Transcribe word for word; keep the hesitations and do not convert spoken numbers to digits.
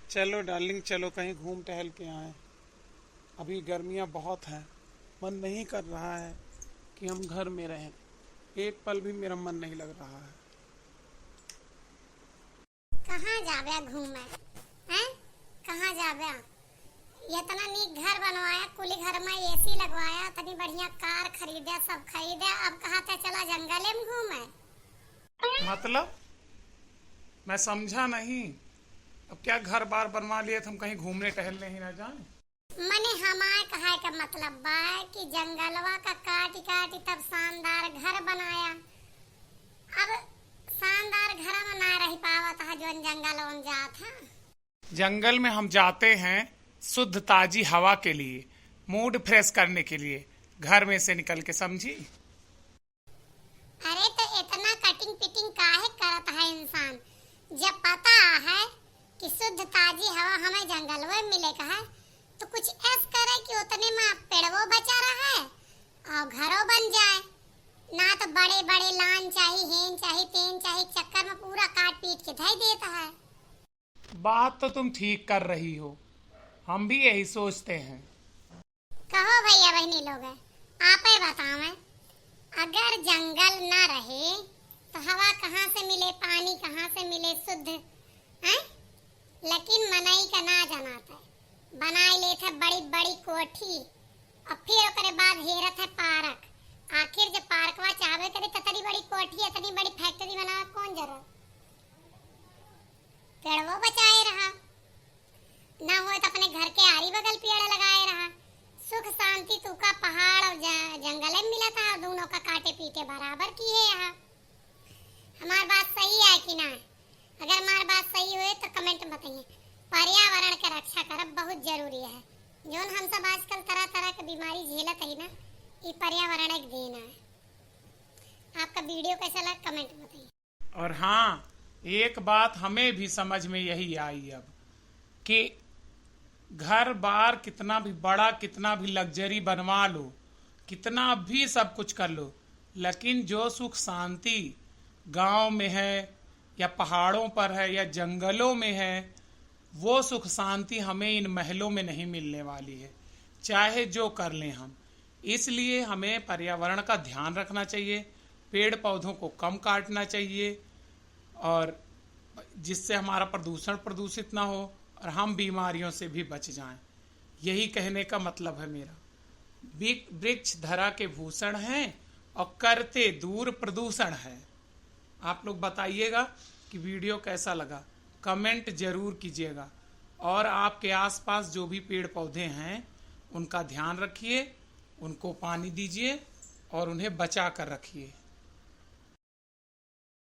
चलो डार्लिंग, चलो कहीं घूम टहल के आएं। अभी गर्मियाँ बहुत हैं, मन नहीं कर रहा है कि हम घर में रहें, एक पल भी मेरा मन नहीं लग रहा है। कहाँ जाबे घूमे, हैं? कहाँ जाबे? इतना नीक घर बनवाया, कुली घर में एसी लगवाया, इतनी बढ़िया कार खरीदे, सब खरीदे, अब कहा थे चला जंगले में घूमे। मतलब, मैं समझा नहीं। अब क्या घर बार बनवा लिए तो हम कहीं घूमने टहलने ही ना जाएं? मने हमार कहे का मतलब बा कि जंगलवा का काटी काटी तब शानदार घर बनाया। अब शानदार घर में ना रह पावत है, जोन जंगल ओन जात है। जंगल में हम जाते हैं शुद्ध ताजी हवा के लिए, मूड फ्रेश करने के लिए, घर में से निकल के, समझी? अरे तो इतना कटिंग पिटिंग काहे करत है इंसान, जब पता है कि शुद्ध ताजी हवा हमें जंगलवे में मिले का है, तो कुछ ऐस करे कि उतने में पेड़वो बचा रहे और घरो बन जाए, ना तो बड़े बड़े लान चाही, हेन चाही, तेन चाही, चक्कर में पूरा काट पीट के धई देता है। बात तो तुम ठीक कर रही हो, हम भी यही सोचते हैं। कहो भैया बहनी लोग, आपे बतावें, अगर जंगल ना रहे तो हवा कहाँ से मिले, पानी कहाँ से मिले शुद्ध, हैं? लेकिन मनई का ना जनात है, बनाई लेत है बड़ी बड़ी कोठी, और फिर ओकरे बाद हेरत है पार्क। आखिर जब पार्कवा चाहबे करे तो इतनी बड़ी कोठी, इतनी बड़ी फैक्ट्री बनावे कौन जरूरत? पेड़वो बचाए रहा, ना होए तो अपने घर के आरी बगल पेड़ लगाए रहा। सुख शांति तू का पहाड़ और ज-, जंगल में मिला था, दोनों का काटे पीटे बराबर की है यहाँ। हमार बात सही है कि ना? अगर हमार बात सही हुए तो कमेंट में बताइए। पर्यावरण के रक्षा करब बहुत जरूरी है। जोन हम सब आजकल तरह तरह के बीमारी झेलत है ना, ये पर्यावरण एक देन है। आपका वीडियो कैसा लगा, कमेंट में बताइए। और हाँ, एक बात हमें भी समझ में यही आई अब कि घर बार कितना भी बड़ा, कितना भी लग्जरी बनवा लो, कितना भी सब कुछ कर लो, लेकिन जो सुख शांति गांव में है या पहाड़ों पर है या जंगलों में है, वो सुख शांति हमें इन महलों में नहीं मिलने वाली है, चाहे जो कर लें हम। इसलिए हमें पर्यावरण का ध्यान रखना चाहिए, पेड़ पौधों को कम काटना चाहिए, और जिससे हमारा प्रदूषण प्रदूषित ना हो और हम बीमारियों से भी बच जाएं। यही कहने का मतलब है मेरा। वृ-, वृक्ष धरा के भूषण हैं और करते दूर प्रदूषण है। आप लोग बताइएगा कि वीडियो कैसा लगा, कमेंट जरूर कीजिएगा। और आपके आसपास जो भी पेड़ पौधे हैं, उनका ध्यान रखिए, उनको पानी दीजिए और उन्हें बचा कर रखिए।